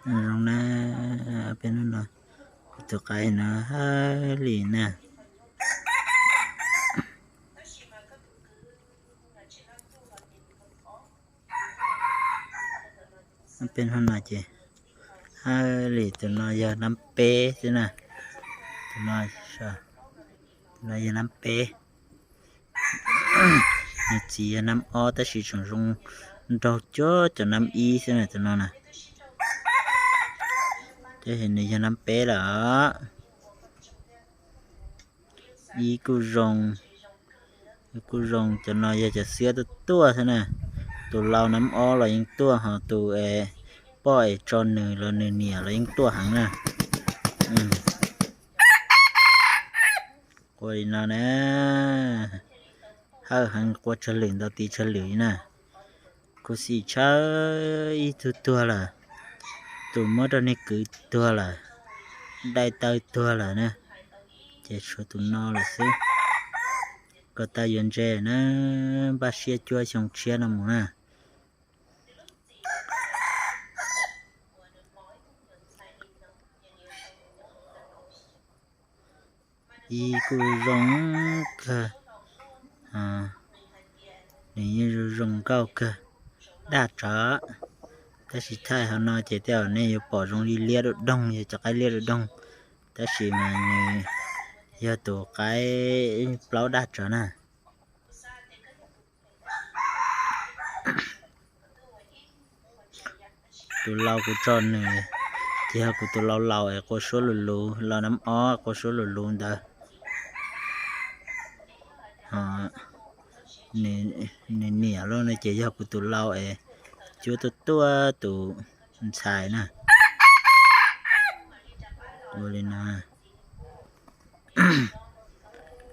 Zoo na, peb hnub no kuv tus qaib no hawj li na. Peb hnub no ces hawj li, tus no yog nab peb xwb na. Tus no, tus no yog nab peb. Nws txiv yog nab ob tab sis tseem zoo nraug cuag cov nab ib xwb na tus no na. Ces nws yog nab peb lawm. Ib kuj zoo, kuj zoo, cov no yog cov xiab tuaj tuaj xwb na. Tus lau nab ob los yeej tuaj, ho tus es poj es tso nws los nws niam los yeej tuaj heev na. Qua li no na, hawj heev, qua tsawg lwm ntau tiv tsawg lwm li na. Khuv xim tshaj, ib tug tuag lawm, tus muab rau nej kwv tuag lawm, dai taw tuag lawm na, ces tshuav tus no lawm xwb. Ko taw yuav ntse na, npaj siab cuab xyoo tshiab no mus na. Ib kuj zoo kawg, nws yeej zoo zoo nkauj kawg, daj tsawv. Tab sis thaij hauv no ces tej zaum nej yuav pom zoo li liab dua doog, yog cov qaib liab dua doog, tab sis mas nws yog tus qaib plaub daj tsawv na. Tus lau kuv tso nws, ces yog kuv tus lau laus es qua suab lus luv, lau nab ob qua suab lus luv ntawd. Nws niam loj no ces yog kuv tus lau es cuab tuaj tuaj tus ntxhais na. Ua li no,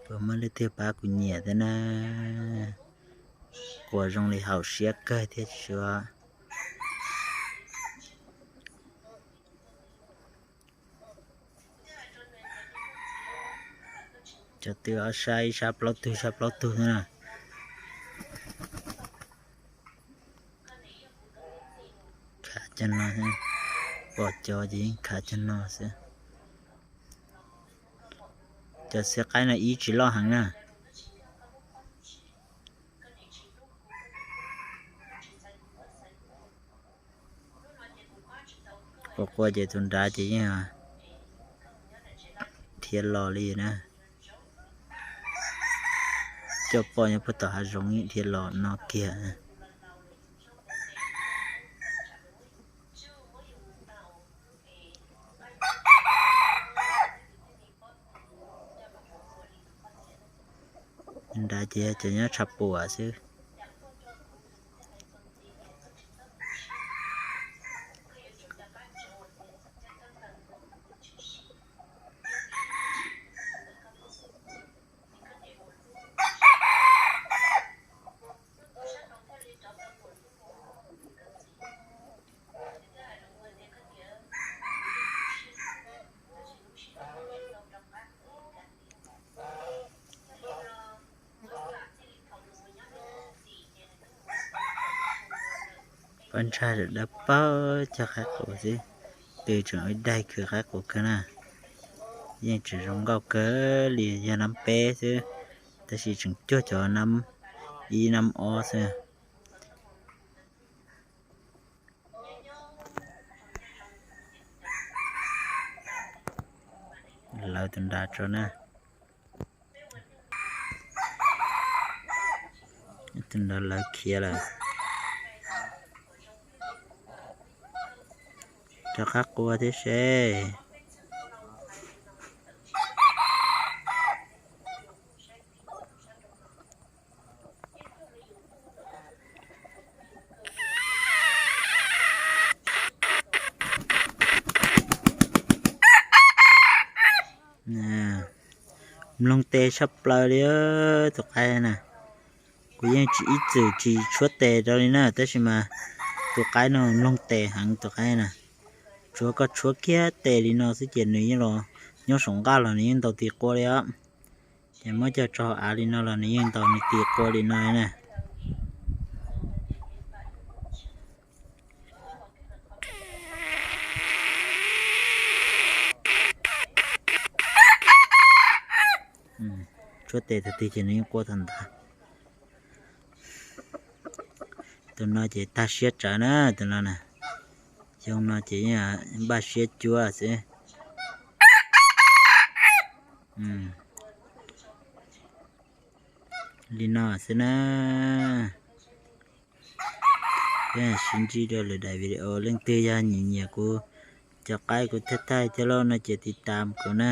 puas muaj leej twg pab kuv nyiam thiab na? Quas zoo li haum siab kawg thiab tsis tsuav. Cov twg ob sab, ib sab plaub tug, ib sab plaub tug na. Khav cov no, pom cov ces yeej khav cov no xwb. Cov xiab qaib no ib tsis loj heev na. Quas quas ces tus nrad ces yeej dhia los li na. Coj poj nyob puag tom hav zoov yeej dhia los no kiag. Nrad ces yog cov nyob tshav puam xwb. Pab ntshai dawb paug cog qaib qus xwb, twb tseem ib daig khwv qaib qus kawg na. Yeej tseem zoo nkauj kawg li, yog nab peb xwb, tab sis tseem cuag cov nab ib nab ob xwb. Lawv tus nrad tso na. Tus nrad lawv khiav lawm. Rov qab qua thiab seb. Mloog tes tshaj plaws li tus qaib na. Kuv yeej tsis ib txwm tsis tshuab tes rau li na, tab sis mas tus qaib no mloog tes heev tus qaib na. Tsuav koj tshuab kiag tes li no xwb ces nws yeej los nyob saum nqaj los nws yeej ntaus tis qua li os. Ces muab coj tso hauv av li no los nws yeej ntaus nws tis qua li no na. Tshuab tes tag twg ces nws yeej quaj tag ntawd. Tus no ces tag siab tsawv na, tus no na. Xyoo no ces yeej npaj siab cuab xwb. Li no xwb na. Peb sib ntsib rau lwm daim video, leej twg yog nyiam nyiam kuv cov qaib kuv thaij thaij thiab lauj no ces tiv tam kuv na.